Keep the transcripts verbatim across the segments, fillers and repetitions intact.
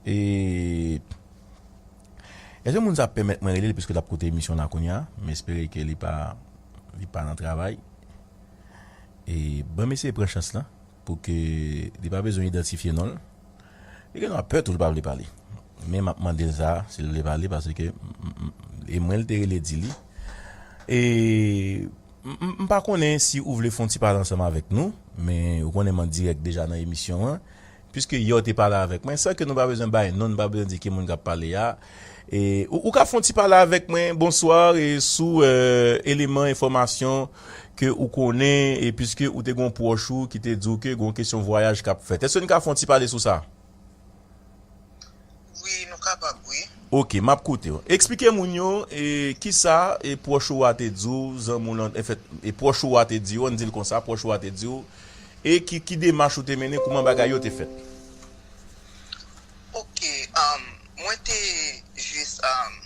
E, èske moun sa ap pèmèt mwen rele l, piske l ap koute emisyon la kounye a? M espere ke li pa, li pa nan travay. E ban mesye pran chans lan, pou ke li pa bezwen idantifye non l. Li gen dwa pè tou, li pa vle pale. Men m ap mande l sa, si l vle pale, paske, m, m, e mwen l te rele di li. E m, m, m pa konnen si ou vle fè yon ti pale ansanm avèk nou, men ou konnen m an dirèk deja nan emisyon an. Piske yè w te pale avèk mwen, san ke nou pa bezwen bay non, nou pa bezwen di ki moun k ap pale a. E, ou, ou ka fè yon ti pale avèk mwen, bonswa, e sou, e, eleman enfòmasyon ke ou konnen, e piske ou te gen yon pwòch ou ki te di w ke gen yon kesyon vwayaj k ap fèt. Èske nou ka fè yon ti pale sou sa? Wi, nou kapab, wi. Ok, m ap koute w. Eksplike moun yo, e, kisa, e, pwòch ou a te di w, zanmi w lan, anfèt, e, pwòch ou a te di w, ann di l konsa, pwòch ou a te di w, e ki, ki demach ou te mennen, kouman bagay yo te fèt? Ok, um, mwen te jis, um,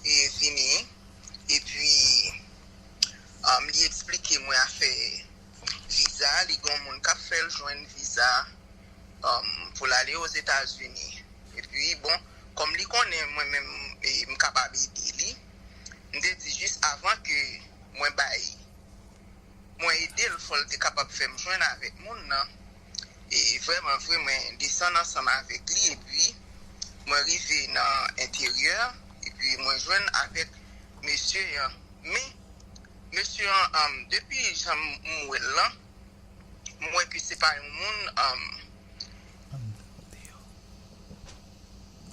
e, vini, epi, um, li eksplike mwen afè viza, li gen yon moun k ap fè l jwenn viza, um, pou l ale Ozetazini. Epi, bon, kòm li konnen mwen menm, e, m kapab ede li, m te di jis avan ke mwen bay, mwen ede l, fò l te kapab fè m jwenn avèk moun nan. E vrèman vre, mwen desann ansanm avèk li, epi mwen rive nan enteryè, epi mwen jwenn avèk mesye an. Men, mesye an, um, depi jan m wè l lan, m wè ke se pa yon moun, um,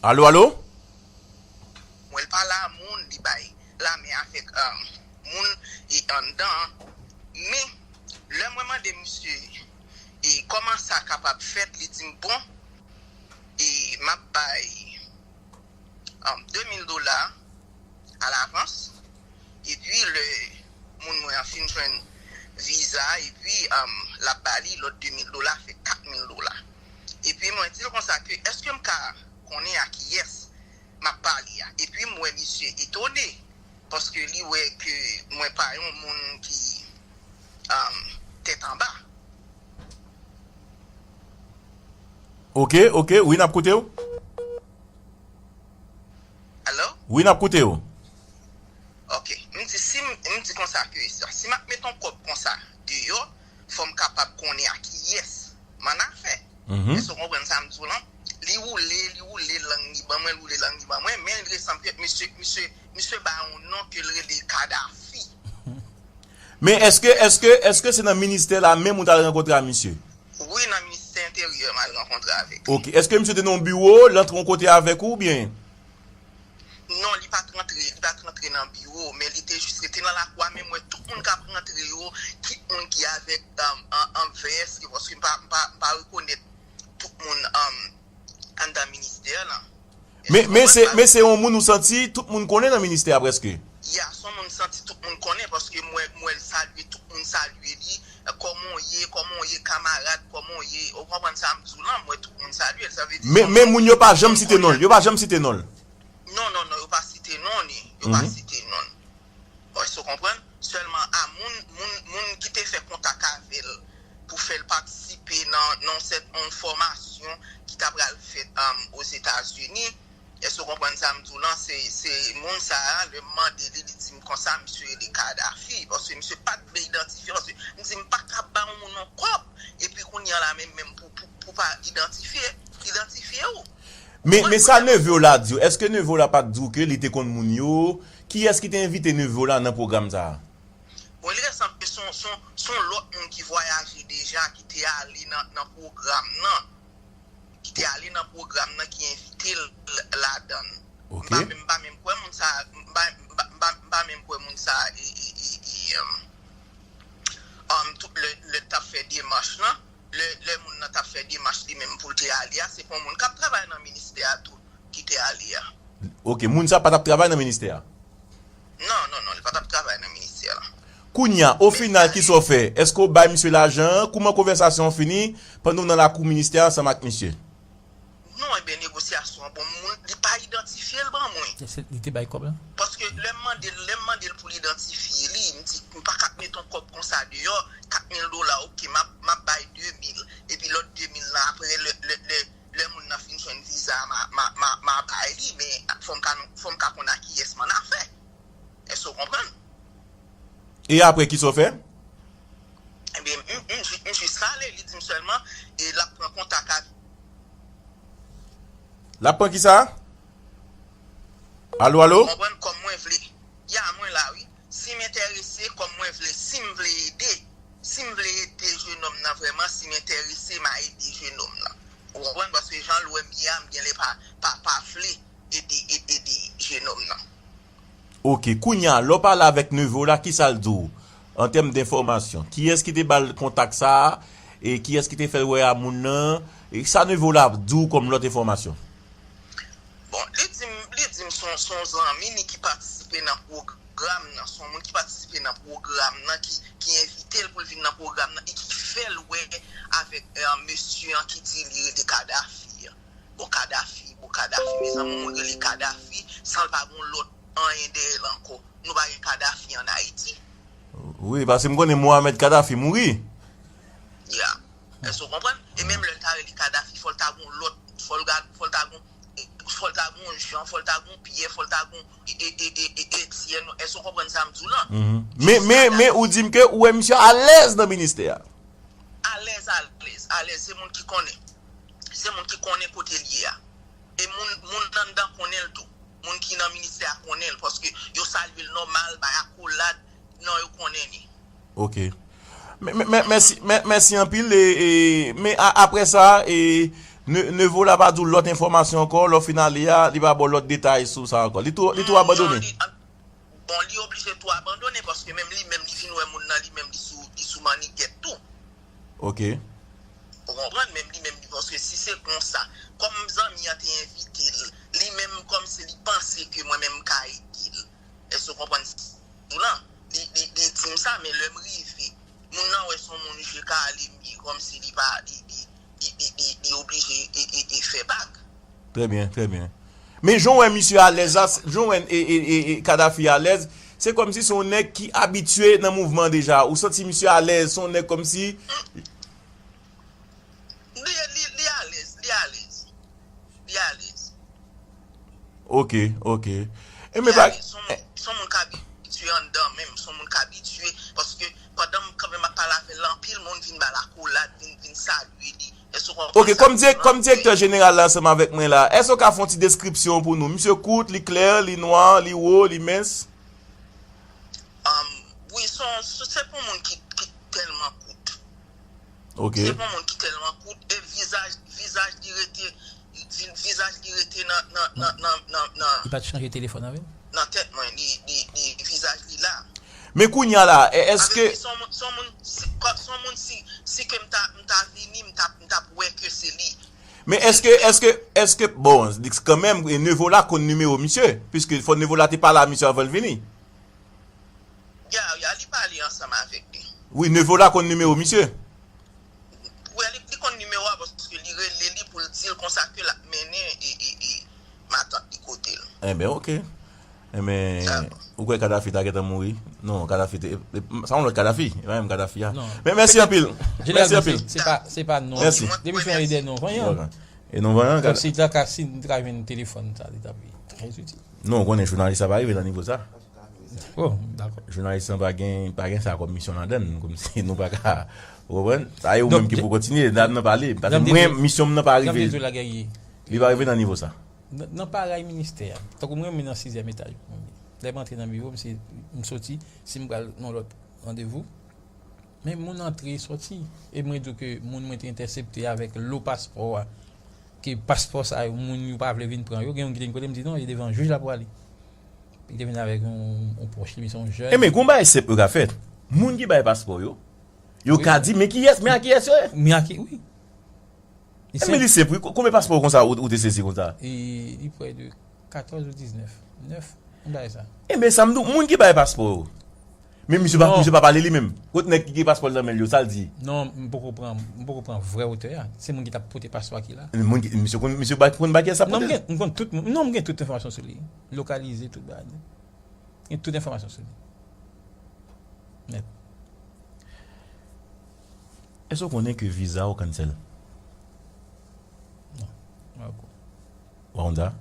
Alo, alo? Mwen, l pa la moun, li bay lamen avèk, um, moun e anndan an. Men, lè mwen mande misye, e kòman sa kapab fèt, li di m, bon, e m ap bay, um, de mil dola alavans. Epi lè moun mwen an fin jwenn viza, epi, um, l ap ba li lòt de mil dola, fè kat mil dola. Epi mwen di l konsa ke, èske m ka konnen a kiyès m ap pale a? Epi m wè misye etone, paske li wè ke mwen pa yon moun ki, um, tèt anba. Ok, ok, wi, n ap koute w. Alo? Wi, n ap koute w. Ok, m di, si m, m di konsa ke sa, si m ap met yon kòb konsa deyò, fò m kapab konnen a kiyès m annafè. Mhm. Èske w konprann sa m di w lan? Li woule, li woule lang li ban mwen, li woule lang li ban mwen, men li resanble misye, misye, misye ba yon non ke l rele Kadafi. Men èske, èske, èske se nan ministè la menm ou t al rankontre a misye? Wi, nan ministè enteryè m al rankontre avèk li. Ok. Èske misye te nan yon biwo, l antre yon kote avèk ou, oubyen? Non, li pa t rantre, li pa t rantre nan biwo, men li te jis rete nan lakou a, men m wè tout moun k ap rantre yo, kit moun ki avèk, um, an, an vès, e paske m pa, m pa, m pa rekonèt tout moun, um, anndan ministè lan. Men, men se, men se yon moun ou santi tout moun konnen nan ministè a prèske? Ya, se yon moun santi tout moun konnen, paske m wè, m wè l salye, tout moun salye li, kòman w ye, kòman w ye, kamarad, kòman w ye, ou konprann sa m di w lan, m wè tout moun salye l, sa vle di se yon moun. Men, men moun yo pa janm site non l, yo pa janm site non l. Non, non, non, yo pa site non li, yo pa site non l. Èske w konprann? Sèlman a moun, moun, moun ki te fè kontak avè l pou fè l patisipe nan, nan sèt, yon fòmasyon ki ta pral fèt, um, Ozetazini. Èske w konprann sa m di w lan? Se, se moun sa a, lè m mande li, li di m konsa, misye rele Kadafi, paske misye pa t vle idantifye, paske m di m pa ka ba yon moun yon kòb, epi kounye a la menm, menm pou, pou, pou pa idantifye, idantifye w. Men, men sa neve w la di w, èske neve w la pa t di w ke li te konn moun yo? Kiyès ki te envite neve w la nan pwogram sa a? Bon, li resanble se yon, se yon, se yon lòt moun ki vwayaje deja, ki te ale nan, nan pwogram nan. Ki te ale nan pwogram nan, ki envite l ladan l. Ok. M pa menm, m pa menm kwè moun sa, m pa, m pa, m pa, m pa menm kwè moun sa, e, e, e, e, um, um, tout lè, lè l t ap fè demach lan, lè, lè moun nan t ap fè demach li menm pou l te ale a, se pa yon moun k ap travay nan ministè a tou ki te ale a. Ok, moun sa pa t ap travay nan ministè a? Non, non, non, li pa t ap travay nan ministè la. Kounye a, o final, kisa w fè? Èske w bay misye lajan an? Kouman konvèsasyon an fini pandan w nan lakou ministè a ansanm ak misye? Non, ebyen, negosyasyon an, bon, moun, li pa idantifye l ban mwen. Li te bay kòb la? Paske lè m mande l, lè m mande l pou l idantifye li, m di, m pa ka met yon kòb konsa deyò, kat mil dola, ok, m ap, m ap bay de mil, epi lòt de mil la, apre, lè, lè, lè, lè moun nan fin jwenn viza E apre, kisa w fè? Ebyen, m, m, m jis rale, li di m sèlman, e l ap pran kontak avè. L ap pran kisa? Alo, alo? Ou konprann, kòm mwen vle. Ya, mwen la, wi. Si m enterese, kòm mwen vle, si m vle ede, si m vle ede jenòm nan vrèman, si m enterese, m a ede jenòm nan. Ou konprann? Paske jan l wè m ye a, m genlè pa, pa, pa vle ede, ede, ede jenòm nan. Ok, kounye a, lè w pale avèk Nevo la, kisa l di w? An tèm d enfòmasyon, kiyès ki te ba l kontak sa a? E kiyès ki te fè l wè a moun nan? E sa Nevo la di w kòm lòt enfòmasyon? Bon, li di m, li di m se yon, se yon zanmi li ki patisipe nan pwogram nan, se yon moun ki patisipe nan pwogram nan, ki, ki envite l pou l vin nan pwogram nan, e ki fè l wè avèk, eh, mesye an ki di li rele Kadafi an. Bon, Kadafi, bon, Kadafi, mezanmi, yon moun rele Kadafi, san l pa gon lòt anyen dèyè l ankò. Nou pa gen Kadafi ann Ayiti. Wi, paske m konnen Mohamed Kadhafi mouri. Ya. Èske w konprann? E menm lè l ta rele Kadafi, fò l ta gon lòt, fò l ga-, fò l ta gon, fò l ta gon Jan, fò l ta gon Pyè, fò l ta gon e, e, e, e, e, Etyèn. Èske w konprann sa m di w lan? Mhm. Men, men, men ou di m ke ou wè misye alèz nan ministè a. Alèz, alèz, alèz. Se moun ki konnen. Se moun ki konnen kote l ye a. E moun, moun anndan konnen l tou. Moun ki nan ministè a konnen l, paske yo salye l nòmal, bay akolad, non, yo konnen li. Ok. Mè-, mè-, mè-, mèsi, mè-, mèsi anpil. E, e, men a-, apre sa, e, Ne-, Nevo la pa di w lòt enfòmasyon ankò, lè w fin ale a, li pa ba w lòt detay sou sa ankò. Li tou, li tou abandone. Non, li, bon, li oblije tou abandone, paske menm li menm, li vin wè moun nan, li menm, li sou, li sou mannigèt tou. Ok. Ou konprann? Menm li menm, li, paske si se konsa, kòm zanmi an te envite l, li menm kòmsi li panse ke mwen menm m ka ede l. Èske w konprann? Tou lan, li, li, li di m sa, men lè m rive, moun nan wè se yon moun je ka ale, li kòmsi li pa, li, li, li, li, li, li oblije e, e, e fè bak. Trè byen, trè byen. Men jan w wè misye alèz la, jan w wè e, e, e, e Kadhafi alèz, se kòmsi se yon nèg ki abitye nan mouvman deja. Ou santi misye alèz, se yon nèg kòmsi Li, li, li alèz, li alèz. Li alèz. Ok, ok. E men Li pa alèz. Se yon moun, se yon moun k abitye anndan menm, se yon moun k abitye, paske pandan m kanpe m ap pale avè l, anpil moun vin ba l akolad, vin, vin salye li. Èske w konprann Ok, sa kòm m di dirèk-, lan? Kòm direktè jeneral la ansanm avèk mwen la, èske w ka fè yon ti deskripsyon pou nou? Misye kout, li klè, li nwa, li wo, li mens? Um, wi, se yon, se, se pou moun ki, ki tèlman kout. Ok. Se pou moun ki tèlman kout, e vizaj, vizaj li rete, vi-, vizaj li rete nan, nan, nan, nan, nan, nan Li pa t chanje telefòn avè l? Nan tèt mwen, li, li, li, vizaj li la. Men kounye a la, e, èske Avèk li, se yon moun, se yon moun, si, kò-, se yon moun, si, si ke m ta, m ta vini, m t ap, m t ap wè ke se li. Men èske, èske, èske, bon, kanmenm, e Nevo la konn nimewo misye, piske fò Nevo la te pale a misye avan l vini. Ya, ya, li pale ansanm avèk li. Wi, Nevo la konn nimewo misye. Wi, li, li konn nimewo a paske li rele li pou l di l konsa ke l ap mennen e, e, e matant li kote l. Enben, ok. Enben, Sa bon. Ou kwè Kadhafi ta gentan mouri? Non, Kadhafi te, e, e, sa yon lòt Kadhafi, e pa menm Kadhafi a. Non. Men mèsi anpil. Jeneral Mèsi Gousse, anpil. Se pa, se pa non. Mèsi. Depi fè yon ide non vanyan. Ok. E non vanyan, Kòm Kadha- si ta ka, si nou ta ka jwenn telefòn sa, li t ap trè itil. Non, ou konnen jounalis la pa rive nan nivo sa. Oh, dakò. Jounalis lan pa gen, pa gen sa kòm misyon ladan l, kòmsi nou pa ka, ou konprann? Sa e ou Donk, menm ki pou kontinye, n ap nan pale, paske Jan m te mwen, di, misyon m nan pa jan m te rive, di w la, Guerrier, li pa rive nan nivo sa. Nan, nan parèy ministè a, tankou mwen, mwen nan sizyèm etaj. Lè m antre nan biwo m, se, m soti, si m pral nan lòt randevou, men moun antre e sòti. E mwen di w ke moun mwen te entèsepte avèk lo paspò a, ke paspò sa yo, moun yo pa vle vin pran yo. Gen youn ki te vin kote m, di non, e devan jij la pou ale. Li te vin avèk yon, yon pwòch li, men se yon jèn. E men, gon bagay senp yo ka fèt. Moun ki bay paspò yo, yo Wi. ka di, men kiyès, men a kiyès yo ye? Men a ki, wi. Li E men senp. Li senp, wi. Ko-, konbyen paspò konsa ou, ou te sezi konsa? E, li prè de katòz ou diznèf. Nèf, yon bagay sa. E men, sa m di w, moun ki bay paspò yo. Men misye pa, Non. misye pa pale li menm. Kot nèg ki gen paspò l nan men l yo, sa l di? Non, m poko pran, m poko pran vrè otè a. Se moun ki t ap pote paspò a ki la. Men moun ki, misye konn, misye ba, konn ba kiyès ap Non, m pote l? gen, m konn tout moun. Non, m gen tout enfòmasyon sou li. Lokalize tout bagay. Gen tout enfòmasyon sou li. Nèt. Èske w konnen ke viza w cancel? Non. M pa konnen. Ou pa konn sa?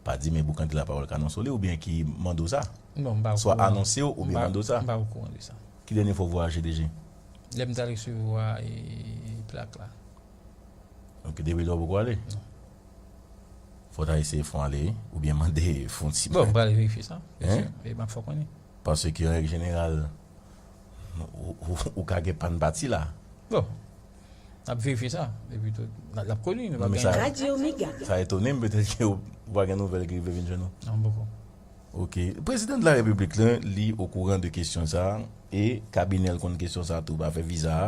pa di, men Boukante Lapawòl k anonse w li, oubyen ki mande w sa? Non, m pa swa okouran. Anonse w oubyen mande w sa? M pa okouran de sa. Ki dènye fwa w vwayaje deja? Lè m t al resevwa e, plak la. Ok, depi lè w poko ale? Non. Fò w ta eseye fè w ale, oubyen mande fè w ti... Bon, m prale verifye sa. Hein? E m ap fè w konnen. Paske an règ jeneral, ou, ou, ou ka gen pàn pati la. Bon, n ap verifye sa. Epi tou, n ap, l ap koni, nou pa... Non, men gen sa, Radio Mega. Sa etone m, petèt ke w pa gen nouvèl ki rive vin jwenn ou. Non, m poko. Ok. Prezidan de la Repiblik la, li okouran de kesyon sa a, e kabinè l konn kesyon sa a tou, pa fè viza a.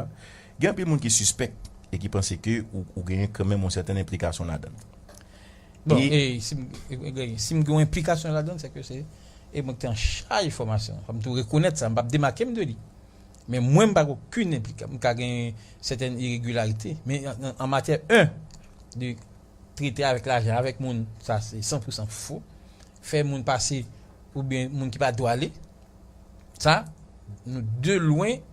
Gen anpil moun ki sispèk e ki panse ke ou, ou genyen kanmenm yon sètèn enplikasyon ladan l. Bon, e, e si m, e, e, si m gen yon enplikasyon ladan l, se ke se, e mwen ki te an chaj fòmasyon. Fò m tou rekonèt sa, m p ap demake m de li. Men mwen, m pa gen okenn enplika-, m ka gen sètèn iregilarite. Men an, an, an matyè, en, de trete avèk lajan, avèk moun, sa se san pou san fo. Fè moun pase, oubyen moun ki pa dwe ale. Sa, nou de lwen,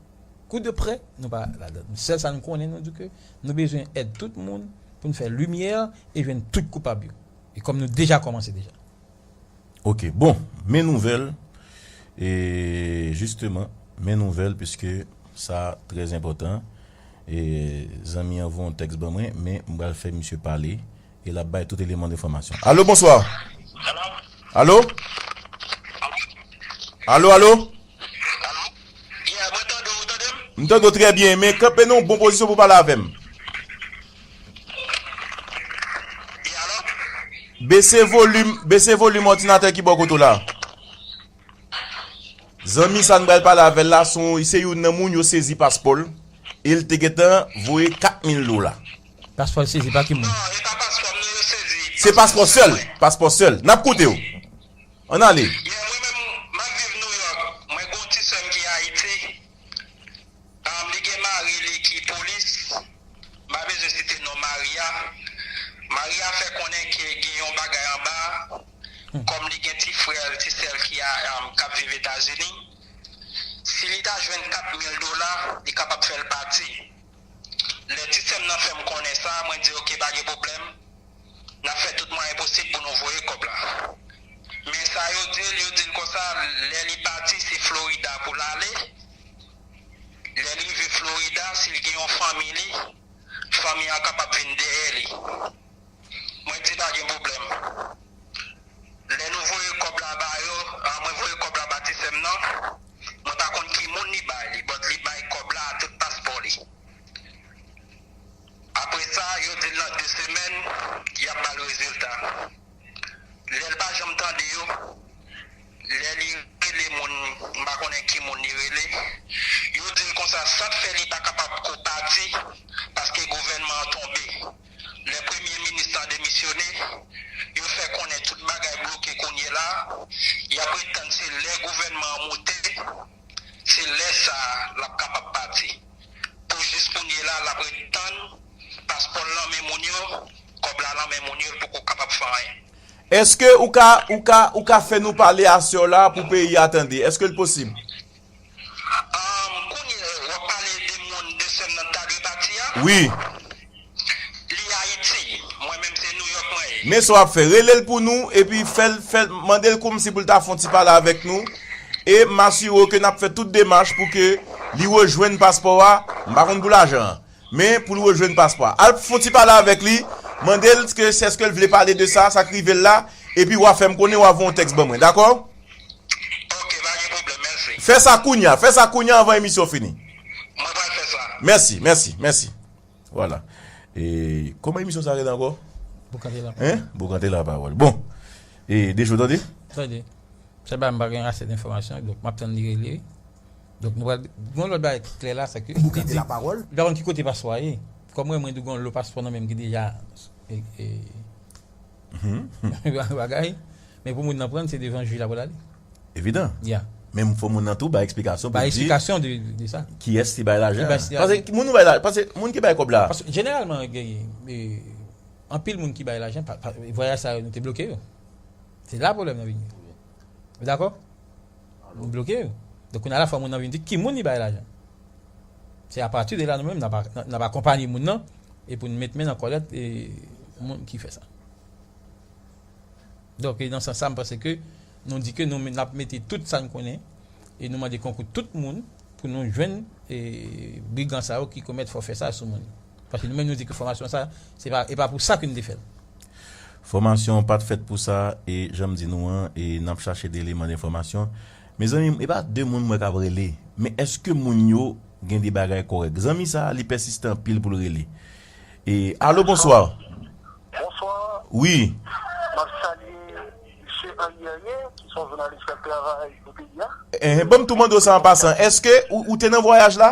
kou de prè, nou pa ladan. Sèl sa nou konnen, nou di ke nou bezwen èd tout moun pou n fè limyè e jwenn tout koupab yo. E kòm nou deja kòmanse deja. Ok, bon, men nouvèl, e jisteman, men nouvèl, piske sa trè enpòtan. E zanmi an voye yon tèks ban mwen, men m pral fè misye pale, e l ap bay tout eleman de enfòmasyon. Alo, bonswa. Alo? Alo, alo? Yeah, mwen tande w, ou tande m? M tande w trè byen, men kanpe nan yon bon pozisyon pou pale avè m. Bese volim, bese volim òdinatè ki bò kote w la. Zanmi sa n pral pale avè l la, se yon, se youn nan moun yo sezi paspò l, e l te gentan voye kat mil dola. Paspò l sezi pa ki moun? Non, e pa paspò m non yo sezi. Se paspò sèl, paspò sèl. N ap koute w. Ann ale. Yeah, mwen menm, m ap viv Nouyòk. Mwen gen yon ti sè m ki Ayiti. Um, li gen mari li ki polis. M pa bezwen site non mari a. Mari a fè konnen ke gen yon bagay anba. Kòm li gen ti frè l, ti sè l ki a, um, k ap viv Etazini. Si li ta jwenn kat mil dola, li kapab fè l pati. Lè ti sè m nan fè m konnen sa, mwen di, "Oke, pa gen pwoblèm. N ap fè tout mwayen posib pou nou voye kòb la." Men sa yo di l, yo di l konsa, lè li pati, se Florida pou l ale. Lè li rive Florida, si l gen yon fanmi li, fanmi an kapab vin dèyè li. Mwen di pa gen pwoblèm. Lè nou voye kòb la ba yo, a, mwen voye kòb la ba ti sè m nan, mwen pa konn ki moun li bay li, but li bay kòb la a tout paspò li. Apre sa, yo di l nan de semèn, y ap ba l rezilta. Lè l pa janm tande yo, lè li rele moun, m pa konnen ki moun li rele, yo di l konsa sa k fè li pa kapab ko pati, paske gouvènman an tonbe. Lè premye minis lan demisyone, yo fè konnen tout bagay bloke kounye la, y ap ret tann se lè gouvènman an moute, se lè sa a l ap kapab pati. Pou jis kounye la, l ap ret tann paspò l nan men moun yo, kòb la nan men moun yo, l poko kapab fè anyen. Èske ou ka, ou ka, ou ka fè nou pale aswè la pou peyi a tande? Èske l posib? Um, kounye w ap pale de moun de sèm nan ta dwe pati a? Wi. Li Ayiti. Mwen menm se Nouyòk mwen ye. Men sa w ap fè, rele l pou nou, epi fè l, fè l, mande l kòmsi pou l ta fè yon ti pale avèk nou. E m asire w ke n ap fè tout demach pou ke li rejwenn paspò a. M pa konn pou lajan an. Men pou l rejwenn paspò a. Al fè yon ti pale avèk li, mande l ke si èske l vle pale de sa, sa k rive l la, epi w a fè m konnen, w a voye yon tèks ban mwen, dakò? Ok, pa gen pwoblèm, mèsi. Fè sa kounye a, fè sa kounye a anvan emisyon fini. Mwen pral fè sa. Mèsi, mèsi, mèsi. Vwala. E kòman emisyon sa rele ankò? Boukante Lapawòl. Hein? Boukante Lapawòl. Bon. E Dejo, tande? Tande. Sèlman m pa gen ase enfòmasyon, donk m ap tann li rele. Donk nou pral, gen yon lòt bagay ki klè la, se ke Boukante Lapawòl. Li pa konn ki kote paspò a ye. Kòm mwen, mwen di w gen yon lo paspò nan men m ki deja, e, e, bagay. Men pou moun nan pran, se devan jij la pou l ale. Evidan. Ya. Men fò moun nan tou bay eksplikasyon pou di eksplikasyon de, de sa. Kiyès ki bay lajan. Paske moun nou bay la, paske moun ki bay kòb la. Paske jeneralman, gen, e, anpil moun ki bay lajan, pa, pa, vwayaj sa yo, nou te bloke yo. Se la pwoblèm nan vini. Ou dakò? Nou bloke yo. Donk, kounye a la, fò moun nan vin di ki moun li bay lajan. Se apati de la, nou menm, n ap, n ap akonpaye moun nan, e pou n met men nan kòlèt, e, moun ki fè sa. Donk, e nan sans sa, m panse ke nou di ke nou n ap mete tout sa n konnen e nou mande konkou tout moun pou nou jwenn e, brigan sa yo ki komèt fòfè sa sou moun. Paske nou menm nou di ke fòmasyon sa, se pa, e pa pou sa ke nou te fè l. Fòmasyon pa t fèt pou sa, e jan m di nou an, e n ap chache de eleman denfòmasyon. Mezanmi, e pa de moun m wè k ap rele, men èske moun yo gen de bagay kòrèk? Zanmi sa a, li pèsiste anpil pou l rele. E, alo, bonswa. Bonswa. Wi. M ap salye Mesye Henri Guerrier, ki se yon jounalis k ap travay pou peyi a. Enhen, ban m tou mande w sa an pasan. Èske ou, ou te nan vwayaj la?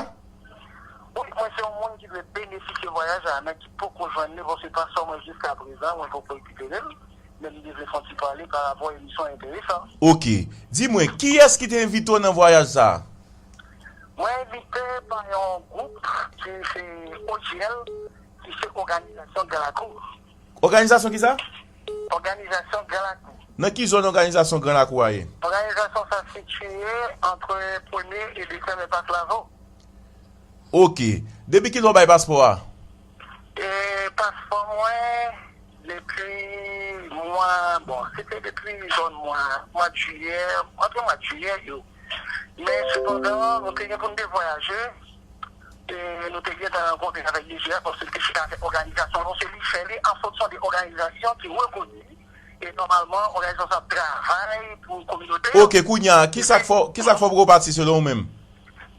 Wi, mwen se yon moun ki dwe benefisye vwayaj la, men ki poko jwenn li, paske paspò mwen jiska prezan, mwen poko rekipere l. Men m te vle fè yon ti pale pa rapò emisyon enteresan. Ok. Di mwen, kiyès ki te envite w nan vwayaj sa a? Mwen envite pa yon gwoup ki se O G L, ki se Òganizasyon Gran Lakou. Òganizasyon ki sa? Òganizasyon Gran Lakou. Nan ki zòn òganizasyon Gran Lakou a ye? Òganizasyon sa sitiye antre Premye e Dezyèm Enpas Lavo. Ok. Depi kilè w bay paspò a? E paspò mwen, depi mwa, bon, se te depi zòn mwa, mwa jiyè, antre mwa jiyè yo. Men sepandan, nou te gen pou n te vwayaje, e nou te gentan rankontre avèk D G A, paske l te chita avèk òganizasyon, nou se li fè li an fonksyon de òganizasyon ki rekoni, e nòmalman, òganizasyon sa ap travay pou kominote yo. Ok, kounye a, ki sa k fè, ki sa k fè w poko pati selon ou menm?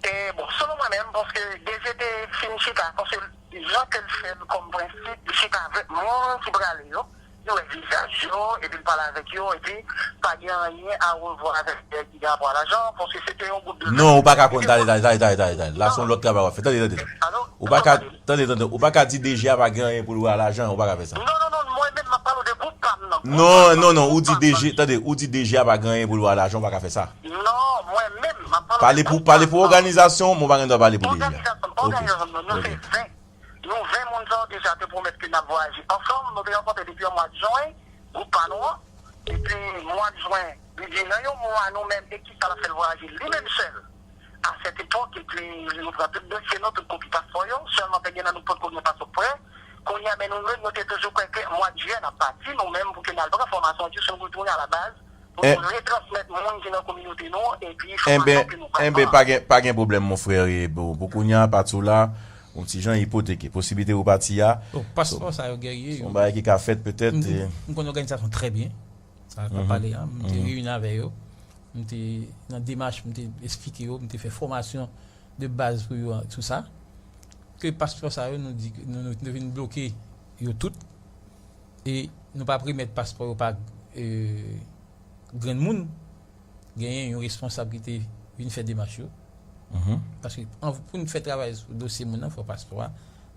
E, bon, selon mwen menm, paske D G te fin chita, paske jan ke l fè l kòm prensip, li chita avèk moun ki prale yo, li wè vizaj yo, epi l pale avèk yo, epi pa gen anyen a revwa avèk nèg ki gen rapò a lajan, paske se te yon gwoup de... Non, ou pa ka konn, tande, tande, tande, tande, tande, tande. La se yon lòt travay w ap fè. Tande, tande, tande. Ou pa ka, tande, tande, ou pa ka di D G a pa gen anyen pou l wè a lajan, ou pa ka fè sa. Non, non, non, mwen menm m ap pale de gwoup pa m nan. Non, non, non, ou di D G, tande, ou di D G a pa gen anyen pou l wè a lajan, ou pa ka fè sa. Non, mwen menm m ap pale Pale de pou, gwoup pale pa m pou nan. Òganizasyon, mwen pa gen dwa pale pou D G a. Òganizasyon, Ok. Òganizasyon, nou se ven. Nou ven moun sa yo deja te pwomèt ke n ap vwayaje ansanm. Nou te rankontre depi an mwa jen, gwoup pa nou an. Epi mwa jen, li di nan yon mwa nou menm ekip sa l ap fè l vwayaje li menm sèl. A sèt epòk, epi nou pran tout dosye nou, tout kopi paspò yo. Sèlman te gen nan nou potko gen paspò prè. Kounye a, men nou menm, nou te toujou kwè ke mwa jiyè n ap pati, nou menm, pou ke n al pran fòmasyon, jis nou retounen a la baz, pou nou retransmèt moun ki nan kominote nou, epi fòmasyon ke nou pral pran. Enben, pa gen, pa gen pwoblèm, mon frè, e pou, pou kounye a, pati w la, yon ti jan ipoteke. Posiblite pou pati a. Bon, paspò sa yo, Guerrier, se yon bagay ki ka fèt, petèt. M, m, m konn òganizasyon trè byen. Sa, m ap pale a, m te reyini avè yo. M te nan demach, m te eksplike yo, m te fè fòmasyon de baz pou yo sou sa. Ke paspò sa yo, nou di, nou, nou, nou vin bloke yo tout. E nou p ap remèt paspò yo pa e, grenn moun. Genyen yon responsab ki te vin fè demach yo. Paske an, pou n fè travay sou dosye moun nan, fò paspò a,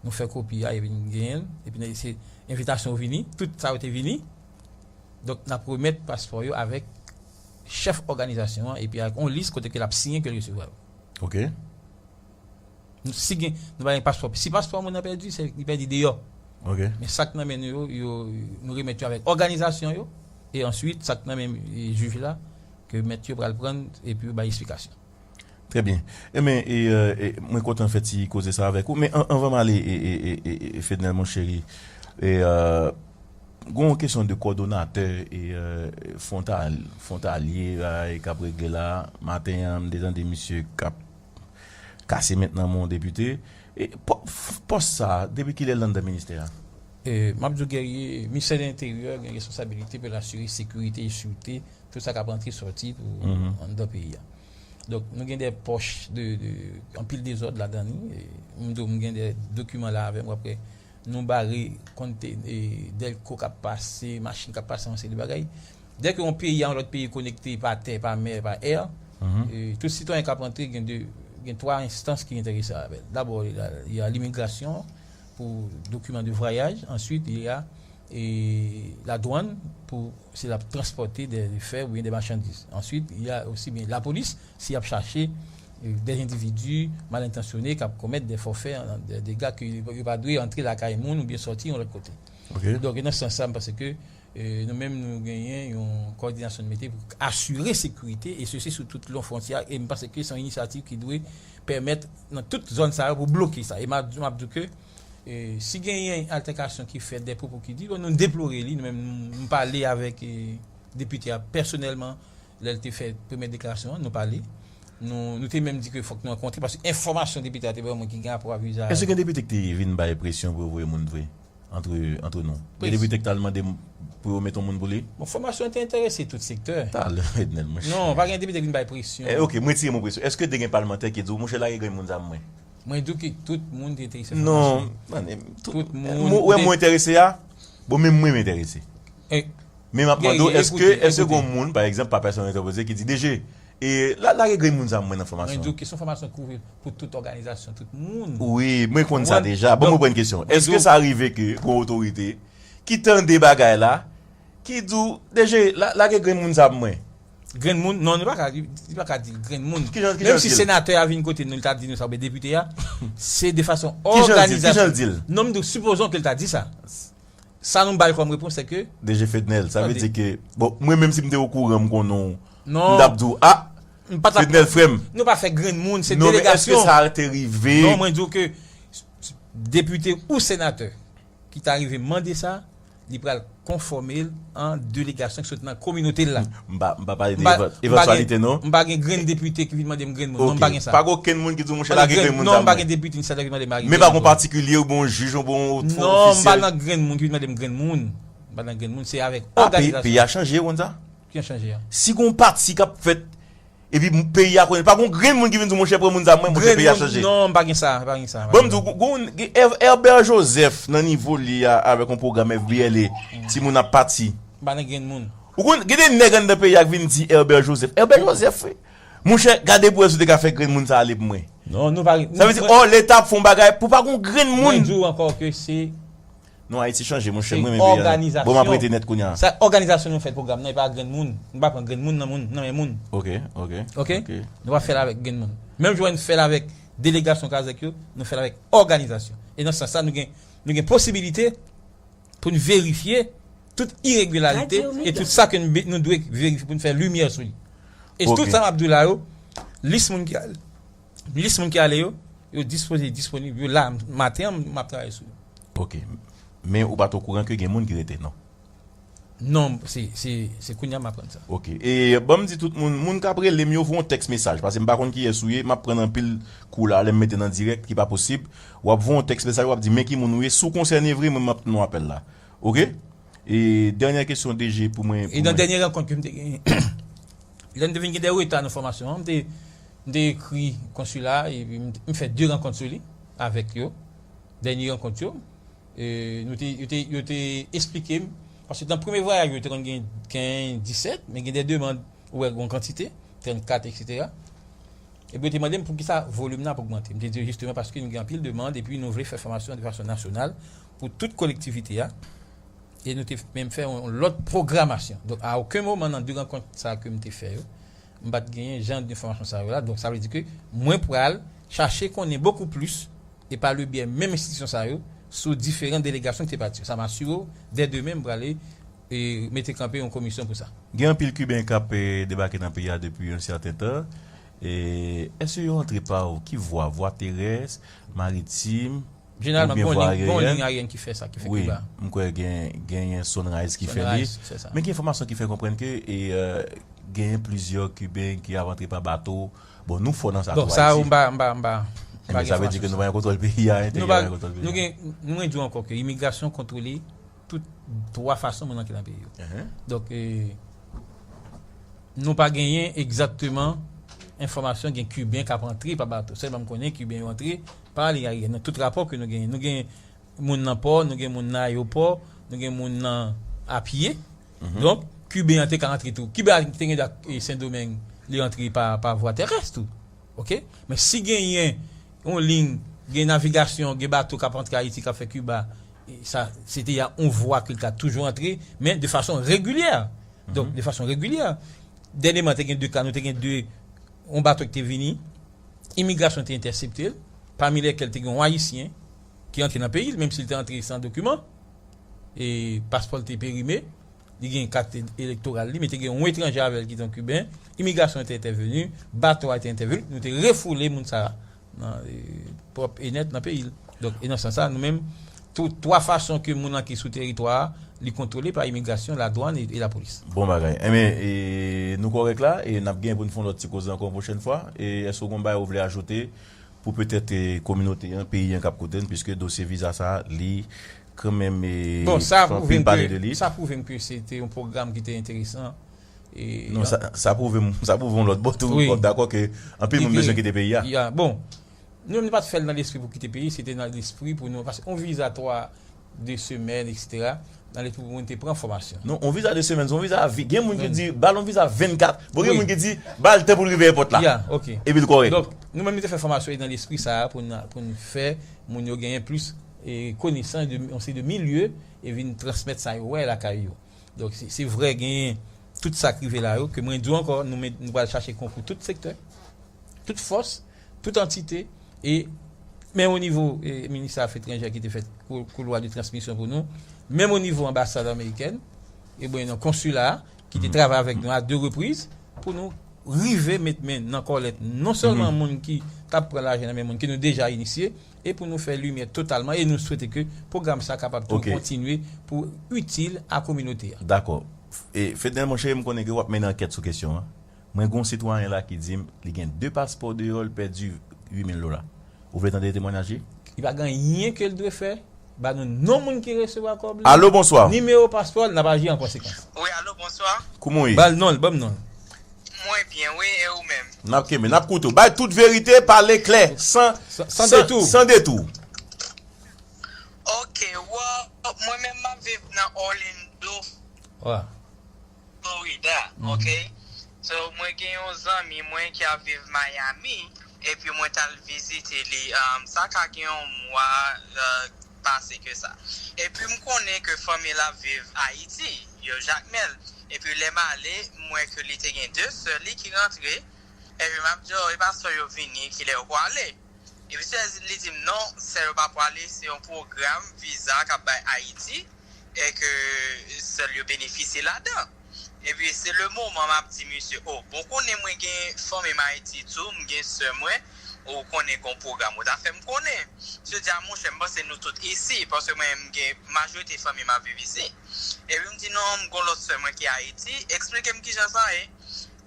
nou fè kopi a, epi n genyen l, epi se envitasyon yo vini, tout sa yo te vini. Donk, n ap remèt paspò yo avèk chèf òganizasyon an, epi avèk yon lis kote ke l ap siyen ke l resevwa yo. Ok. Si gen, nou pa gen paspò. Si paspò moun nan pèdi, se li pèdi deyò. Ok. Men sa k nan men nou yo, yo, nou remèt yo avèk òganizasyon yo, e answit, sa k nan men e, jij la, ke mèt yo pral pran, epi yo bay eksplikasyon. Trè byen. Enben, e, e, e, mwen kontan fè ti koze sa avèk ou, men an, anvan m ale, e, e, e, e, e, Fednel, mon cheri, e, e, gen yon kesyon de kòdonatè, e, e, fwontal-, fwontalye, e, k ap regle la. Maten an, m te tande misye k ap kase ment nan men yon depite. E, pò-, f-, pòs sa, depi kilè l anndan ministè a? E, m ap di w, Guerrier, Ministè de Lenteryè gen responsabilite pou l asire sekirite e sirte tout sa k ap antre sòti pou anndan peyi a. Donk, nou gen de pòch de, de anpil dezòd ladan li. E, m di w, m gen de dokiman la avè m, w ap wè nou bare konte, e, dèlko k ap pase, machin k ap pase, yon seri de bagay. Dèke yon peyi a yon lòt peyi konekte pa tè, pa mè, pa è, e, tout sitwayen k ap antre gen de, gen twa enstans ki enterese avè l. Dabò, il y a, il y a limigrasyon pou dokiman de vwayaj, answit, il y a e ladwann pou si l ap transpòte de, de fè oubyen de machandiz. Answit, il y a osi byen lapolis, si y ap chache e, de endividi mal entansyone k ap komèt de fòfè, de dega ke yo pa dwe antre lakay moun oubyen sòti yon lòt kote. Ok. Donk, nan sans sa, m panse ke e, nou menm, nou genyen yon kòdinasyon nou mete pou asire sekirite, e sesi sou tout lon fwontyè a, e m panse ke se yon inisyativ ki dwe pèmèt nan tout zòn sa yo pou bloke sa. E m ap, m ap di w ke e, si genyen altèkasyon ki fèt, de pwopo ki di, bon, nou deplore li, nou menm, nou, nou pale avèk e, depite a pèsonèlman, lè l te fè premyè deklarasyon an, nou pale. Nou, nou te menm di ke fòk nou rankontre, paske enfòmasyon depite a te ban mwen ki gen rapò a viza. Èske gen depite ki te vin bay presyon pou yo voye moun vre? Antre, antre nou. Gen depite ki t al mande m pou yo met yon moun pou li? Bon, fòmasyon an te enterese tout sektè. Talè, Fednel, monchè. Non, pa gen depite ki vin bay presyon. Eh, ok, m retire mo presyon. Èske te gen palmantè ki di w, monchè, lage grenn moun zam mwen? Mwen di w ke tout moun te enterese fòmasyon. Non, man, tout, tout moun. Ou wè mo enterese a? Bon, menm mwen m enterese. Men m ap mande w, èske, èske gen moun, pa egzanp, pa pèsonèl entèpoze ki di, D G, e, la, lage grenn moun zam mwen nan fòmasyon? Mwen di w kesyon fòmasyon kouvri pou tout òganizasyon, tout moun. Wi, mwen konn sa deja. Bon, mwen pran yon kesyon. Èske sa rive ke gen otorite ki tande bagay la, ki di w, D G, la, lage grenn moun zam mwen? Grenn moun, non, li pa ka, li, li pa ka di grenn moun. Ki jan, ki jan l di l? Menm si senatè a vin kote nou, li ta di nou sa, oubyen depite a, se de fason òganizasyon. Ki jan l di l? Non, m di w, sipozon ke l ta di sa. Sa nou ba l kòm repons, se ke D G Fednel, sa vle di ke, bon, mwen menm si m te okouran, m konnen w, m t ap di w, a, Fednel frè m. Nou pa fè grenn moun, se delegasyon. Non, men èske sa te rive? Non, mwen di w ke depite ou senatè ki ta rive mande sa, li pral konfòme l an delegasyon ki sot nan kominote l la. M pa, m pa pale de evantyalite, non. M pa gen grenn depite ki vin mande m grenn moun. Non, m pa gen sa. Pa gen okenn moun ki di w, monchè, lage grenn moun zam mwen. Non, m pa gen depite ni senatè ki mande m lage grenn moun. Men pa gen patikilye oubyen yon jij, oubyen yon ofisyèl. Non, m pa nan grenn moun ki vin mande m grenn moun. M pa nan grenn moun, se avèk òganizasyon. Peyi a chanje, ou konn sa? Ki an chanje a? Si gen yon pati k ap fèt, epi peyi a konnen, pa gen yon grenn moun ki vin di w, monchè, pran moun zam mwen, monchè, peyi a chanje. Non, m pa gen sa, m pa gen sa. Bon, m di w, gen, gen Herbert Joseph nan nivo li a avèk yon pwogram F B L A, timoun ap pati. M pa nan grenn moun. Ou konn, gen de nèg anndan peyi a k vin di Herbert Joseph, Herbert Joseph, monchè, gade pou wè si w te ka fè grenn moun sa ale pou mwen. Non, nou pa. Sa vle di, ò, Leta ap fè yon bagay pou pa gen yon grenn moun. Mwen di w ankò ke se Non, Ayiti chanje, monchè, mwen menm peyi a. Bon, m ap rete nèt kounye a. Sa, òganizasyon nou fè pwogram nan, e pa grenn moun. Nou pa pran grenn moun nan moun, nan men moun. Ok, ok. Ok? Nou pa fè l avèk grenn moun. Menm jan nou fè l avèk delegasyon Kazèk yo, nou fè l avèk òganizasyon. E nan sans sa, nou gen, nou gen posibilite pou n verifye tout iregilarite e tout sa ke nou, nou dwe verifye pou n fè limyè sou li. E tout sa m ap di w la yo, lis moun ki al, lis moun ki ale yo, yo dispoze, disponib, yo la, maten an, m ap travay sou yo. Ok. Men ou pa t okouran ke gen moun ki rete, non? Non, se, se, se kounye a m aprann sa. Ok. E ban m di tout moun, moun k ap rele m yo, voye yon tèks mesaj, paske m pa konn kiyès ou ye, m ap pran anpil kou la, lè m mete nan dirèk, ki pa posib. W ap voye yon tèks mesaj, w ap di, men ki moun ou ye, si w konsène vre, mwen, m ap tann yon apèl la. Ok? E dènyè kesyon, D G, pou mwen. E nan dènyè rankont ke m te genyen, lè m te vin gen de reta nan fòmasyon an, m te, m te ekri konsila, epi m, m fè de rankont sou li avèk yo. Dènyè rankont yo, e, nou te, yo te, yo te esplike m, paske nan premye vwayaj yo, te konn gen kenz, disèt, men gen de demann, ou wè, yon kantite, trannkat, etsetera. Epi yo te mande m poukisa volim nan ap ogmante. M te di yo jisteman paske nou gen anpil demann, epi nou vle fè fòmasyon de fason nasyonal pou tout kolektivite a. E nou te menm fè yon lòt pwogramasyon. Donk, a okenn moman nan de rankont sa ke m te fè yo, m pa t genyen jan de fòmasyon sa yo la. Donk, sa vle di ke mwen pral chache konnen bokou plis, e pa le byè menm enstitisyon sa yo, sou diferan delegasyon ki te pati yo. Sa m asire w, dè demen, m prale, e, mete kanpe yon komisyon pou sa. Gen anpil Kiben k ap, e, debake nan peyi a depi yon sèten tan. E, èske yo antre pa ki vwa? Vwa terès, maritim, Jeneralman, gen yon liy, gen yon liy ayèn ki fè sa, ki fè Kiba. Wi, m kwè gen, genyen Sunrise ki fè li. Sunrise, se sa. Men gen enfòmasyon ki fè konprann ke, e, euh, genyen plizyè Kiben ki ap antre pa bato. Bon, nou fò nan sa tou, Ayiti. Donk, sa, m pa, m pa, m pa, m pa gen enfòmasyon sou sa. Sa vle di ke nou pa gen kontwòl peyi a, enteryè a pa gen kontwòl peyi a. Nou gen, nou gen di ankò ke imigrasyon kontwole tout twa fason moun antre nan peyi yo. Donk, e, nou pa genyen egzakteman enfòmasyon gen Kiben k ap antre pa bato. Sèlman m konnen Kiben yo antre pa liy ayèn. Nan tout rapò ke nou genyen, nou gen moun nan pò, nou gen moun nan ayewopò, nou gen moun nan apye. Donk, Kiben an te ka antre tou. Kiben an te gen dwa, e, Sendomeng, li antre pa, pa vwa terès tou. Ok? Men si genyen yon liy, gen navigasyon, gen bato k ap antre Ayiti, k ap fè Kiba, e sa, se te yon vwa ke l ka toujou antre, men de fason regilyè. Donk, de fason regilyè. Dènyèman, te gen de ka, nou te gen de, yon bato ki te vini, imigrasyon te entèsepte l, pami lèkèl te gen yon Ayisyen ki antre nan peyi l, menm si l te antre san dokiman, e paspò l te perime, li gen kat elektoral li, men te gen yon etranje avè l ki te yon Kiben, imigrasyon te entèveni, bato a te entèveni, nou te refoule moun sa a nan, e, pwòp e nèt nan peyi l. Donk, e nan sans sa, nou menm, tou, twa fason ke moun antre sou teritwa a, li kontwole pa imigrasyon, ladwàn e, e lapolis. Bon bagay. Enben, e, nou kòrèk la, e n ap gen pou n fè yon lòt ti koze ankò yon pwochèn fwa. E èske w gen yon bagay ou vle ajoute pou petèt, e, kominote an, peyi an k ap koute n, piske dosye viza sa a, li kanmenm, e, bon, sa pwouve m ke, sa pwouve m ke se te yon pwogram ki te enteresan. E, non, sa, sa pwouve m, sa pwouve yon lòt bò tou, wi, w ap dakò ke anpil moun bezwen kite peyi a. Ya, bon, nou menm nou pa t fè l nan lespri pou kite peyi, se te nan lespri pou nou, paske yon viza twa, de semèn, etsetera, nan lespri pou moun te pran fòmasyon. Non, yon viza de semèn, se yon viza a vi. Gen moun ki di, ba l yon viza vennkat. Bon, gen moun ki di, ba l tan pou l rive èpòt la. Ya, ok. Epi l kòrèk. Donk, nou menm nou te fè fòmasyon e nan lespri sa a pou n, pou n fè moun yo genyen plis, e, konesans de yon seri de milye e vin transmèt sa yo wè lakay yo. Donk, se, se vrè, genyen tout sa k rive la yo, ke mwen di w ankò, nou met, nou pral chache konkou tout sektè, tout fòs, tout antite, e menm o nivo, e, ministè afè etranjè ki te fè kou-, koulwa de transmisyon pou nou, menm o nivo anbasad amerikèn, e bon, nan konsila a, ki te travay avèk nou a de repriz, pou nou rive met men nan kòlèt non sèlman moun ki t ap pran lajan nan men moun ke nou deja inisye, e pou nou fè limyè totalman, e nou swete ke pwogram sa kapab tou kontinye pou itil a kominote a. Dakò. E, Fednel, monchè, m konnen ke w ap mennen ankèt sou kesyon an. Mwen gen yon sitwayen la ki di m li gen de paspò deyò, l pèdi uit mil dola. Ou vle tande temwanyaj li? Li pa gen anyen ke l dwe fè. Ba nou non moun ki resevwa kòb li. Alo, bonswa. Nimewo paspò l, n ap aji an konsekans. Wi, alo, bonswa. Kouman w ye? Ba l non l, ban m non l. Mwen byen, wi, e ou menm? N ap kenbe, n ap koute w. Bay tout verite, pale klè, san, san, san detou. San detou. Ok, well, mwen menm m ap viv nan Orlando, Florida, ok? So, mwen gen yon zanmi mwen ki ap viv Miami, epi mwen t al vizite li, um, sa ka gen yon mwa, uh, pase ke sa. Epi m konnen ke fanmi l ap viv Ayiti, yo Jakmèl. Epi lè m ale, m wè ke li te gen de sè li ki rantre, epi m ap di, "Oh, e pa sè yo vini, kilè yo pwale?" Epi sè li di m, "Non, sè yo pa pwale, se yon pwogram viza k ap bay Ayiti, e ke sèl yo benefisye ladan." Epi se le moman m ap di misye, "Oh, bon, konnen mwen gen fanmi m Ayiti tou, m gen sè mwen, ou konnen gon pwogram ou ta fè m konnen." Misye di, "A monchè, m panse nou tout isi, paske mwen m gen majorite fanmi m ap viv isi." Epi m di, "Non, m gon lòt sè mwen ki Ayiti, eksplike m kijan sa ye."